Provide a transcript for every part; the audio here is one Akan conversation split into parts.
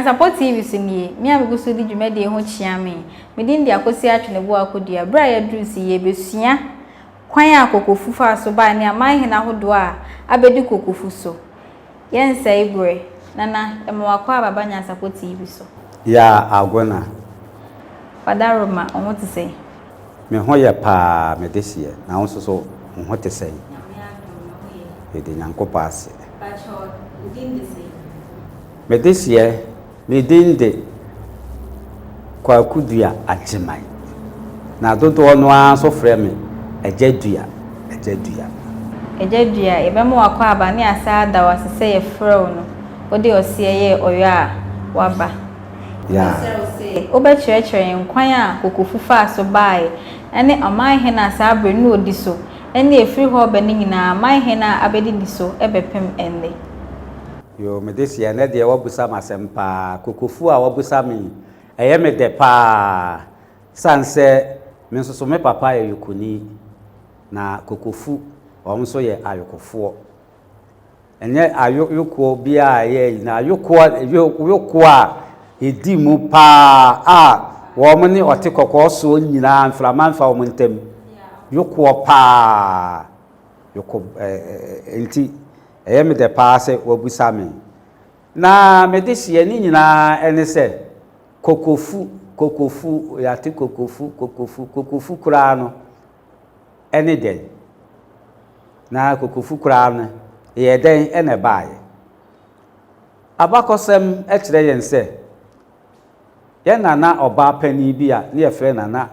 Nyansapɔ TV so nie, me a megu so di dwumadie ho kyea me. Me din de Akosua Atweneboa Akodua. Berɛ a yɛaduru si yɛrebɛsua kwan a Kokofu faa so bae ne amanhene ahodoɔ a abɛdi Kokofu so. Yɛnsɛe berɛ. Nana, yɛma w'akwaaba ba Nyansapɔ TV so. Yaa Agona. Fada Roma, wo ho te sɛn? Me ho yɛ paa me dehyeɛ, na wo nso so wo ho te sɛn? Nyame adom, me ho yɛ. Yɛde Nyankopɔn ase. Pakyɛ, wo din de sɛn? Me dehyeɛ, me din de Kwaku Dua Agyeman, na dodoɔ no ara nso frɛ me Agya Dua, Agya Dua. Agya Dua, yɛbɛma w'akwaaba ne asa ada wo ase sɛ yɛfrɛ wo no, wode ɔseɛ yɛɛ ɔyɔ a, woaba. Yɛbɛsrɛ wo sɛ wobɛkyerɛkyerɛ yɛn kwan a Kokofu faa so baeɛ ne ɔman hene a saa bere no na ɔdi so ne ɛfiri hɔ reba no nyinaa aman hene a abɛdidi so bɛpem ɛnnɛ. Yoo me deseɛ ɛnɛ deɛ wabusa me asɛm paa kokofuo a wabusa me yi ɛyɛ me dɛ paa sane sɛ me nso so me papa yɛ yokoni na kokofu wɔn nso yɛ ayokofoɔ ɛnyɛ ayo yokoɔ biara a ɛyɛ yi na ayokoɔ yokoɔ a ɛdi mu paa a wɔn ne ɔte kɔkɔɔ soɔ nyinaa mframa mfa wɔn ntam yokoɔ paa yoko ɛɛ nti Ɛyɛ me dɛ paa sɛ woabisa me. Na me dehyeɛ ne nyinaa ne sɛ, kokofu, kokofu, yɛate kokofu, kokofu, kokofu koraa no ne dɛn? Na kokofu koraa no, ɛyɛɛ dɛn na ɛbaeɛ? Abakɔsɛm kyerɛ yɛn sɛ, yɛn nana ɔbaa panin bi a ne yɛfrɛ Nana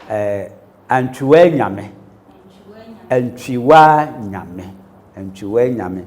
Eh, Antwiwaa Nyame, Antwiwaa Nyame, Antwiwaa Nyame.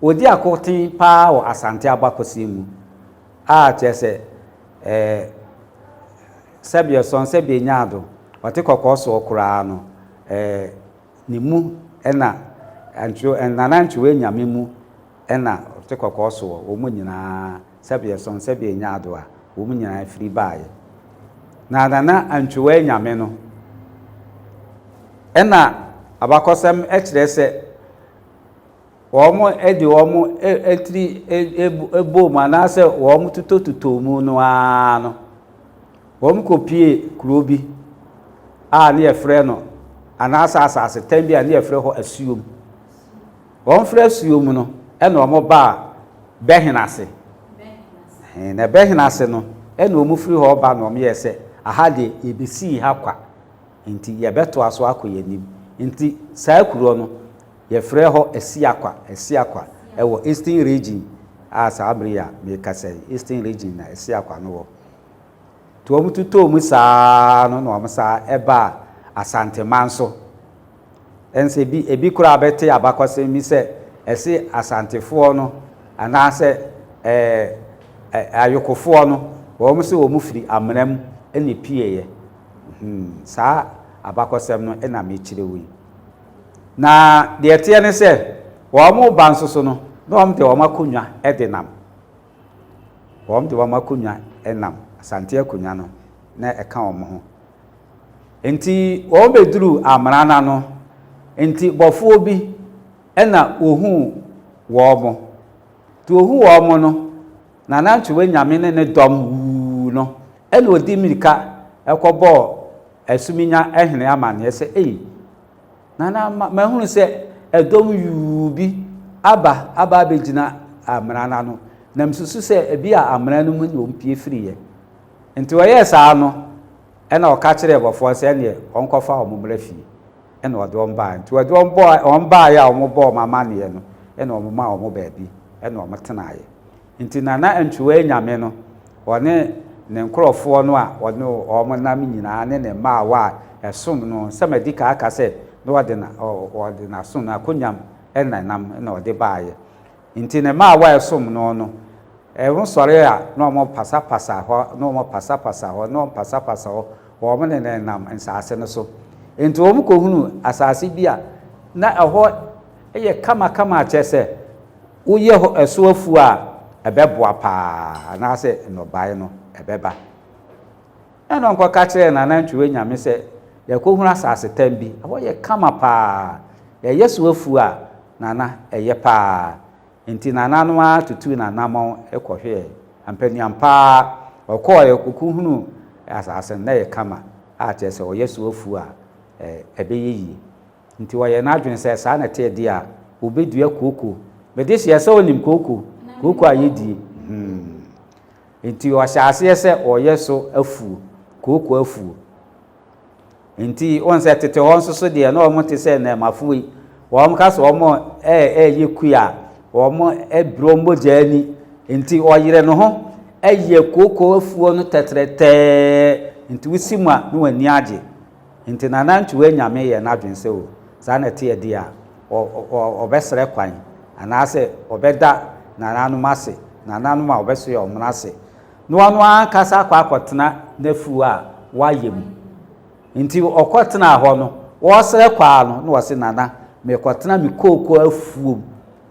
Ɔdi akoten paa wɔ Asante abakɔsɛm mu a kyerɛ sɛ eh, sɛbeɛ sɔn sɛbeɛ nyaado, ɔte kɔkɔɔ soɔ koraa no eh, ne mu na Antwiw, Nana Antwiwaa Nyame mu na ɔte kɔkɔɔ soɔ, wɔn nyinaa sɛbeɛ sɔn sɛbeɛ nyaado a wɔn nyinaa firi baeɛ. Na Nana Antwiwaa Nyame no, ɛna abakɔsɛm kyerɛ sɛ wɔn de wɔn tiri bɔɔ mu anaasɛ wɔn totɔtotɔɔ mu no ara no, wɔn kɔpie kuro bi a ne yɛfrɛ no anaasɛ asasetan bi a ne yɛfrɛ hɔ Asuom. Wɔfiri asuo mu no na wɔbaa Bɛhen ase. Na Bɛhen ase no na wɔfiri hɔ reba na wɔyɛɛ sɛ, aha deɛ yɛbɛsii ha kwa, nti yɛbɛtoa so akɔ yɛn anim. Nti saa kuro no, yɛfrɛ hɔ Asiakwa, Asiakwa, ɛwɔ Eastern Region a saa bere yi a merekasa yi, Eastern Region na Asiakwa no wɔ. Nti wɔtotɔɔ mu saa no na wɔsan baa Asanteman so. Ɛnsɛ bi, ebi koraa bɛte abakɔsɛm bi sɛ ɛse Asantefoɔ no anaasɛ ɛɛ Ayokofoɔ no, wɔn se wɔn firi amena mu na epieeɛ. Hmm, saa abakɔsɛm no na mekyerɛ wo yi. Na deɛ ɛteɛ ne sɛ, wɔn reba nso so no, na wɔn de wɔn akonnwa de nam. Wɔn de wɔn akonnwa nam, Asante akonnwa no, na ɛka wɔn ho. Enti wɔbɛduruu amena no ano, enti bɔfoɔ bi na ɔhuu wɔn. Nti ɔhuu wɔn no, Nanantwewa Nyame ne ne dɔm wuu no, ɛna ɔdi mmirika kɔbɔɔ Asuminya hene amanneɛ sɛ, Ei, Nana, mahunu sɛ ɛdɔm yuu bi aba aba abɛgyina amena no ano, na mesusu sɛ ebia amena no mu na wɔpue firiiɛ. Nti ɔyɛɛ saa no, Ɛnna ɔka kyerɛɛ bɔfoɔ no sɛ ɛnneɛ ɔnkɔfa wɔn mmra fie. Ɛnna ɔde wɔn baeɛ. Nti ɔde wɔn bɔɔ wɔn baeɛ a wɔbɔɔ wɔn amanneɛ no, ɛnna wɔmaa wɔn baabi ɛnna wɔtenaeɛ. Nti Nana Antwiwaa Anyame no, ɔne ne nkorɔfoɔ no a ɔne wɔn nam nyinaa ne ne mmaawa a ɛsom no, sɛ madi kan aka sɛ na ɔde na ɔde n'asom n'akonnwam na ɛnam na ɔde baeɛ. Nti ne mmaawa a ɛsom no no, wɔsɔre a na wɔpasapasa hɔ, na wɔpasapasa hɔ, na wɔpasapasa hɔ, wɔn nenam nsase no so. Nti wɔkɔhunu asase bi a na ɛhɔ yɛ kamakama a kyerɛ sɛ woyɛ hɔ ɛso afuo a ɛbɛboa paa anaasɛ nnɔbaeɛ no ɛbɛba. Ɛna ɔkɔka kyerɛɛ n'anantwiwa nyame sɛ, Yɛakɔhunu asasetam bi, ɛhɔ yɛ kama paa. Yɛyɛ so afuo a, Nana, ɛyɛ paa. Enti Nana no ara tutuu n'anammɔn kɔhwɛɛ. Ampaniampa ara, ɔkɔeɛ ɔkɔhunuu asase no, na ɛyɛ kama a kyerɛ sɛ ɔyɛ so afuo a, ɛbɛyɛ yie. Nti ɔyɛɛ n'adwene sɛ saa na ɛteɛ deɛ a, ɔbɛdua kooko. Mede hyɛ sɛ wonim kooko, kooko a yɛdie. Hmm. Nti ɔhyɛ aseɛ sɛ ɔyɛ so afuo, kooko afuo. Nti wohu sɛ tete hɔ nso so deɛ na wɔn te sɛ nnɛɛmafoɔ yi. Wɔn ka sɛ wɔn ɛɛyɛ kua a, wɔn ɛbrɛ wɔn mogya ani. Nti ɔyere ne ho ɛyɛ kooko afuo no tɛtrɛtɛɛ. Nti wosi mu a na wɔn ani agye. Nti Nana Antwiwa Nyame yɛɛ n'adwene sɛ o, saa na ɛteɛ deɛ a, ɔbɛsrɛ kwan anaasɛ ɔbɛda nananom ase, nananom a ɔbɛsoɛ wɔn ase, na ɔno ankasa akɔ akɔtena n'afuo a wayɛ mu. Nti ɔkɔtenaa hɔ no, ɔresrɛ kwaa no, na ɔse, Nana, merekɔtena me kooko afuom.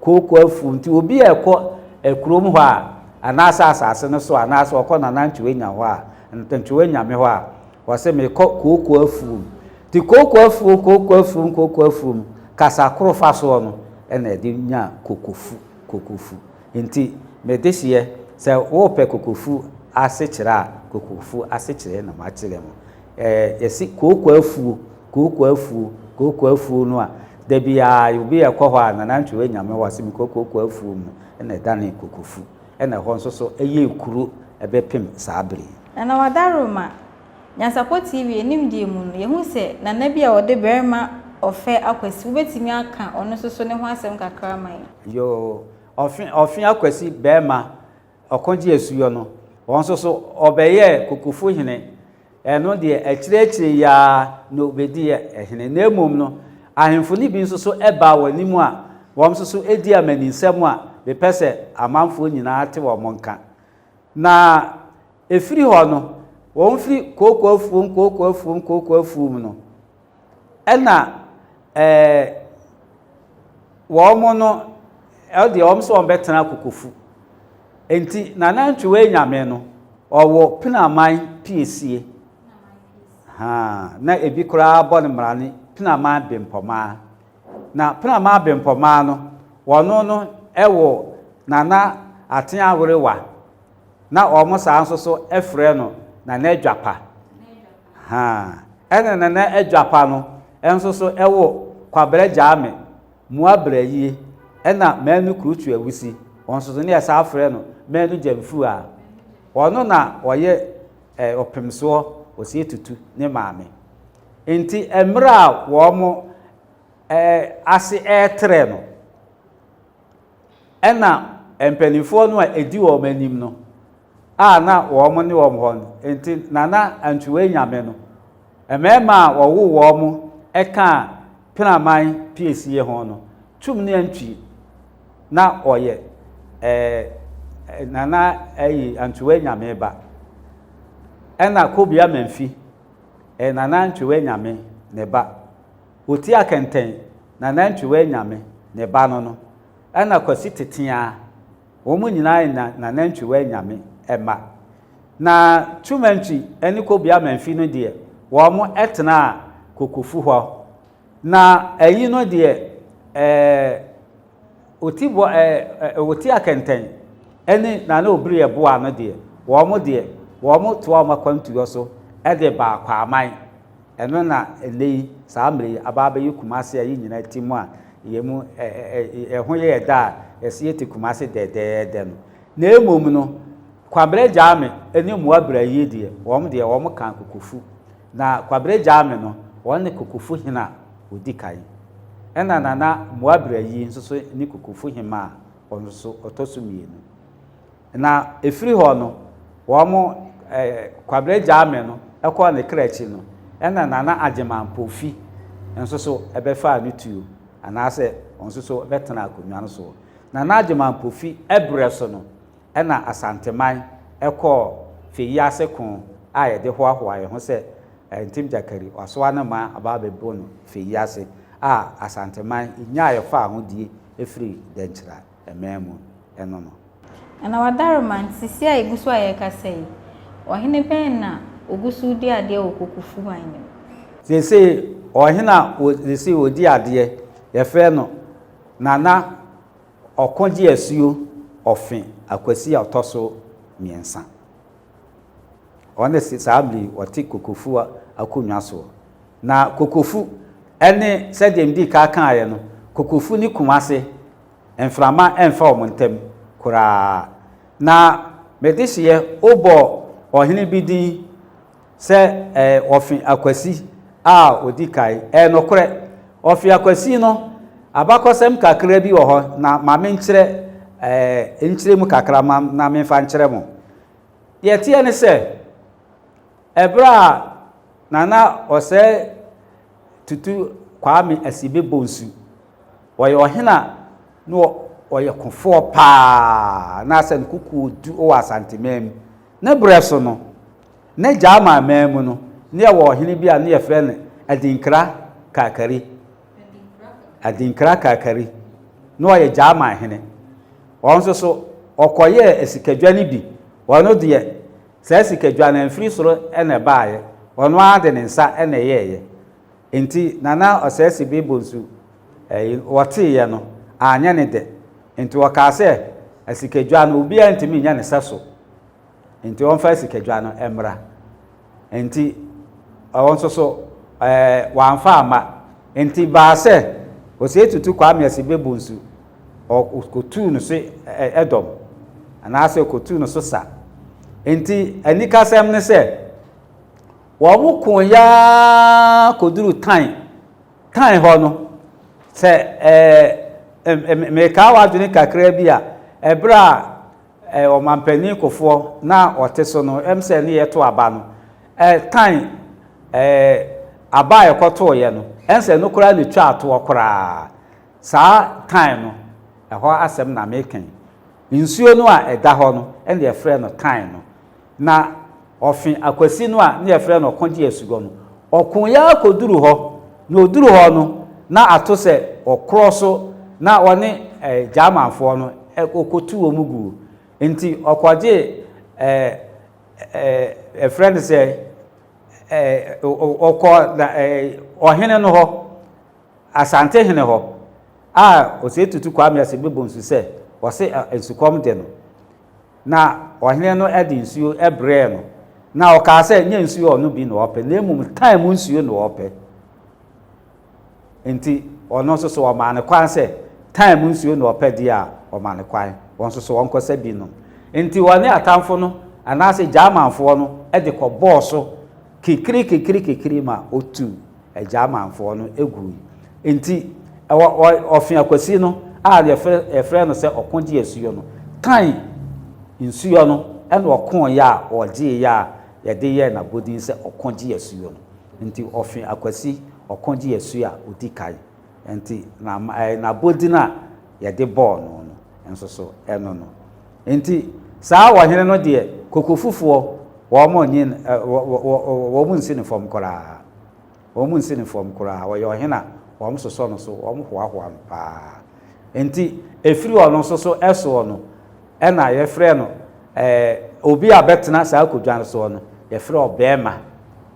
Kooko afuom. Nti obi a ɛkɔ kurom hɔ a, anaasɛ asase no so a, anaasɛ ɔkɔ Nana Antwiwa Nya hɔ a, Antwiwa Nyame hɔ a, Ɔse mekɔ kooko afuom. Nti kooko afuom, kooko afuom, kooko afuom, kasa koro fa soɔ no na ɛde nya kokofu, kokofu. Nti me dehyeɛ, sɛ wopɛ kokofu asekyerɛ a, kokofu asekyerɛ na makyerɛ mo. Ɛɛ yɛse kooko afuo, kooko afuo, kooko afuo no a, da biara obi ɛkɔ hɔ a, Nana Antwi Nyame hɔ, ɔse mekɔ kooko afuom no na ɛdane kokofu. Ɛna ɛhɔ nso so ɛyɛɛ kuro ɛbɛpem saa bere yi. Nana Wadaroma, Nyansapɔ TV animdeɛ mu no, yɛhu sɛ Nana bi a ɔde barima Ɔfɛ Akwasi, wobɛtumi aka ɔno nso so ne ho asɛm kakra ama yɛn? Yoo, Ɔfe, Ɔfe Akwasi barima Ɔkɔgye Asuyɔ no, ɔno nso so ɔbɛyɛɛ Kokofo hene Ɛno deɛ, akyire-akyire yi ara na ɔbɛdii hene. Na mmom no, ahemfo no bi nso so baa wɔn anim a wɔn nso so di amaninsɛm a mepɛ sɛ amanfoɔ nyinaa te wɔn nka. Na ɛfiri hɔ no, wɔfiri kooko afuom, kooko afuom, kooko afuom no, ɛna ɛɛ wɔn no, ɛdeɛ wɔn nso wɔbɛtena kokofu. Enti Nana Ntwewee Nyame no, ɔwɔ Pinaman piesie. Haa, na ebi koraa bɔ no mmrane, Pinaman Bempɔmaa. Na Pinaman Bempɔmaa no, wɔno no wɔ Nana Ateawerewa. Na wɔn saa nso so frɛ no Nana Adwapa. Haa, ɛna Nana Adwapa no nso so wɔ Kwabrɛ Gyaame. Mua Brayie, ɛna Manu Kurutu Awusi, wɔn nso so ne yɛsan frɛ no Manu Gyamfuu a, ɔno na ɔyɛ eh, ɔpemsoɔ Osie Tutu ne maame. Nti mmerɛ a wɔn eh, ase ɛretrɛ no, ɛna mpanimfoɔ no a ɛdi wɔn anim no, a na wɔn ne wɔn hɔ no, nti Nana Antwiwei Nyame no, mmarima a wɔwoo wɔn kaa Penaman piesie ho no, Tum ne Antwi, na ɔyɛ ɛɛ Nana ɛyi Antwiwei Nyame ba. Ɛna Kobia Mamfi, ɛyɛ Nana Antwiwei Nyame ne ba. Otia Kɛntɛn, Nana Antwiwei Nyame ne ba no no. Ɛna Kwasi Teteaa, Wɔn nyinaa yɛ na Nanantwiwa anyame mma. Na Twumantwi ne Kobia Mamfi no deɛ, wɔn tenaa Kokofu hɔ. Na ayi no deɛ, ɛɛ, Otibɔ, ɛɛ, Oti Akɛntɛn ne Nana Obiri Yeboah no deɛ, wɔn deɛ, wɔn toa wɔn akwantuo so de baa Kwaman. Ɛno na ɛnnɛ yi, saa mmerɛ yi, aba abɛyɛ Kumasi a yɛn nyinaa te mu a yɛn mu ɛho yɛ yɛ dɛ a yɛse yɛte Kumasi dɛdɛɛdɛ no. Na mmom no, Kwabrɛ Gyame ne Mmoa Brayie deɛ, wɔn deɛ wɔn ka Kokofu. Na Kwabrɛ Gyame no, wɔn ne Kokofu hene a ɔdi kan. Ɛna Nana Mmoa Brayie nso so ne Kokofu hemmaa a ɔno nso so ɔtɔ so mmienu. Na ɛfiri hɔ no, wɔn eh, Kwabrɛ Gyame no kɔɔ ne kra akyi no, ɛna Nana Agyeman Pofi nso so bɛfaa ne tuo, anaasɛ ɔno nso so bɛtenaa akonnwa no soɔ. Nana Agyeman Pofi berɛ so no, ɛna Asanteman kɔɔ Feyiase ko a yɛde hoahoa yɛn ho sɛ Ntim Gyakari, wasoa ne man aba abɛbɔ no Feyiase a Asanteman nyaa yɛn faahodie firii Dɛnkyira man mu no no. Nana Wadaroma, Nsisi a yɛgu so a yɛrekasa yi, ɔhene bɛn na ɔgu so redi adeɛ wɔ Kokofu man no mu? Seesei ɔhene a seesei ɔdi adeɛ, yɛfrɛ no Nana Ɔkogyeasuo Ɔfe Akwasi a ɔtɔ so mmiɛnsa. Ɔno se saa bere yi ɔte Kokofu akonnwa soɔ. Na Kokofu ne sɛdeɛ medii kan kaeɛ no, Kokofu ne Kumase, mframa mfa wɔn ntam koraa. Na me dehyeɛ wobɔ ɔhene bi din sɛ ɛɛ Ɔfe Akwasi a ɔdi kan. Ɛyɛ nokorɛ, Ɔfe Akwasi no, abakɔsɛm kakra bi wɔ hɔ na ma menkyerɛ ɛɛ nkyerɛ mu kakra ma na memfa nkyerɛ mo. Deɛ ɛteɛ ne sɛ, ɛberɛ a Nana Osei Tutu Kwame Asibe Bonsu, ɔyɛ ɔhene a na ɔyɛ kofoɔ paa, na asɛ no kukuo du wɔ Asanteman mu. Ne berɛ so no, ne Gyaman man mu no, ne yɛwɔ ɔhene bi a ne yɛfrɛ no Adinkra Kakari. Adinkra Kakari. Na ɔyɛ Gyaman hene. Ɔno nso so, ɔkɔyɛɛ asikadwa no bi. Ɔno deɛ, saa sikadwa no amfiri soro na ɛbaeɛ. Ɔno ara de ne nsa na ɛyɛeɛ. Enti Nana Ɔsɛɛsebe Bonsu ɛyi, ɔteeɛ no, anyɛ ne dɛ. Enti ɔkaa sɛ, asikadwa no, obiara ntumi nyɛ ne sɛso. Enti ɔmfa sikadwa no mmra. Enti ɔno nso so ɛɛ wamfa amma. Enti baa sɛ Osei Tutu Kwame Asibe Bonsu ɔkɔtuu no so ɛdɔm anaasɛ ɔkɔtuu no so sa. Enti anikasɛm ne sɛ wɔn ko yaa kɔduru tan tan hɔ no sɛ ɛɛ mekaa w'adwene kakra bi a ɛberɛ a Ɔmanpanin Kufuor na ɔte so no, ɛm sɛ ne yɛto aba no, kan aba a yɛkɔtooeɛ no, ɛm sɛ ɛno koraa na ɛtwaa toɔ koraa. Saa tan no, ɛhɔ asɛm na meka yi. Nsuo no a ɛda hɔ no na yɛfrɛ no tan no. Na Ɔfe Akwasi no a na yɛfrɛ no Ɔko Gye Asugɔ no, ɔkoeɛ ara kɔduru hɔ, na ɔduru hɔ no, na ato sɛ ɔkorɔ so na ɔne Gyamanfoɔ no ɔkɔtu wɔn guu. Nti ɔkɔgyee yɛfrɛ no sɛ ɔkɔɔ ɔhene no hɔ, Asantehene hɔ, a Osei Tutu Kwame Asibey Bonsu sɛ ɔse nsukɔm de no. Na ɔhene no de nsuo brɛɛ no, na ɔkaa sɛ, Nyɛ nsuo a ɔno bi na ɔpɛ, na mmom tan mu nsuo na ɔpɛ. Enti ɔno nso so ɔmaa no kwan sɛ, tan mu nsuo na ɔpɛ deɛ a, ɔma no kwan, wɔn nso so ɔnkɔsa bi nom. Enti ɔne atamfo no, anaasɛ Gyamanfoɔ no, de kɔbɔɔ so kikiri kikiri kikiri ma ɔtuu Agyamanfoɔ no gui. Enti, wɔ Ɔfe Akwasi no a yɛfrɛ no sɛ Ɔko Gye Asuo no, Tan nsuo no na ɔkoeɛ a ɔgyeeɛ a yɛde yɛɛ no abɔdin sɛ Ɔko Gye Asuo no. Enti Ɔfe Akwasi Ɔko Gye Asuo a ɔdi kan. Enti n'abɔdin a yɛde bɔɔ no no nso so ɛno no. Enti saa ɔhene no deɛ, Kokofufoɔ wɔn nye wɔn nsi no fam koraa. Wɔn nsi no fam koraa. Ɔyɛ ɔhene a wɔsosɔ no so, wɔhoahoa no paa. Enti ɛfiri ɔno nso so soɔ no, ɛna yɛfrɛ no ɛɛ obi a bɛtena saa akonnwa no soɔ no, yɛfrɛ ɔbɛrima,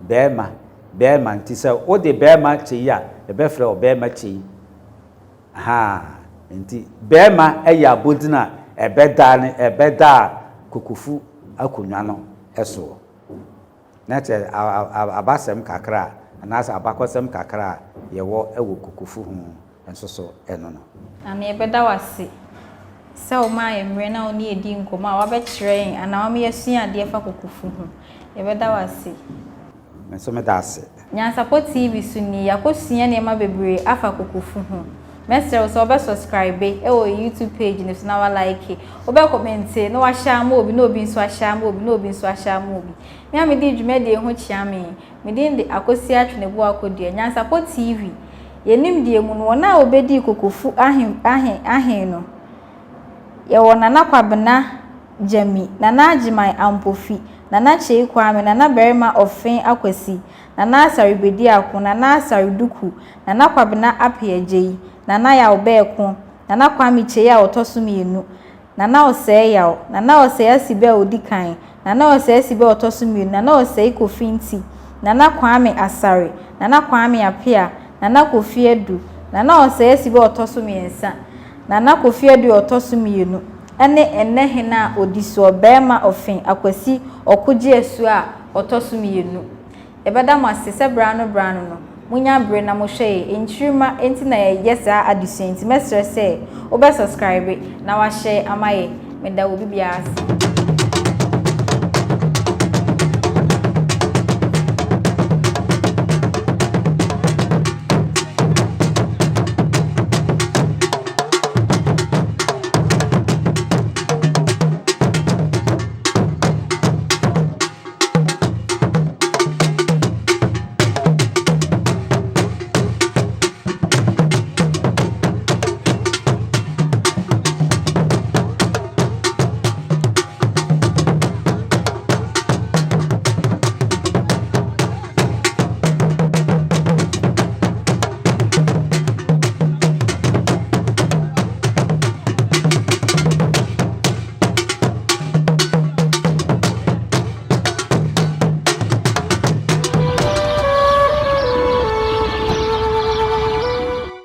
bɛrima, bɛrima. Nti sɛ wode bɛrima kyei a, yɛbɛfrɛ ɔbɛrima kyei. Ahaa, nti bɛrima yɛ abodin a ɛbɛda ne ɛbɛdaa Kokofu akonnwa no soɔ. Na kyerɛ abasɛm kakra a anaasɛ abakɔsɛm kakra a yɛwɔ wɔ Kokofu ho nso so ɛno no. Maame yɛbɛda wo ase sɛ womaa yɛn mmerɛ na wo ne yɛn dii nkɔmmɔ a woabɛkyerɛ yɛn anaa woama yɛasua adeɛ fa Kokofu ho. Yɛbɛda wo ase. Me nso meda ase. Nyansapɔ TV so ni, yɛakɔsua nneɛma bebree afa kokofu ho. Mɛsrɛ wo sɛ wobɛ subscribe wɔ yɛn YouTube page no so na wa like, wobɛ kɔmɛnte na wahyɛ ama obi na obi nso ahyɛ ama obi na obi nso ahyɛ ama obi. Me a medi dwumadie ho kyea me, me din de Akosua Tweneboa Kodua. Nyansapɔ TV, yɛn nimdeɛ mu no, wɔn a wɔbɛdii kokofu ahe ahe ahe no, Yɛwɔ Nana Kwabena Gyami, Nana Agyeman Ampofi, Nana Kyei Kwame, Nana Barima Ɔfen Akwasi, Nana Asare Bediako, Nana Asare Duku, Nana Kwabena Appiah Gyei, Nana Yaw Berko, Nana Kwame Kyei a ɔtɔ so mienu, Nana Ɔsɛe Yaw, Nana Ɔsɛe Asibe a ɔdi kan, Nana Ɔsɛe Asibe a ɔtɔ so mienu, Nana Ɔsɛe Kofi Nti, Nana Kwame Asare, Nana Kwame Appiah, Nana Kofi Adu, Nana Ɔsɛe Asibe a ɔtɔ so miɛnsa, Nana Kofi Adu a ɔtɔ so mienu. ne ɛnnɛ hene a ɔdi soɔ, Barima Ɔfe Akwasi Ɔko-Gyeasuo a ɔtɔ so mmienu. Yɛbɛda mo ase sɛ berɛ ano berɛ ano no, monya bere na mohwɛ yɛn. Nkyirimma nti na yɛyɛ saa adesua yi nti mɛsrɛ sɛ wobɛ subscribe na wahyɛ ama yɛn. Meda obi biara ase.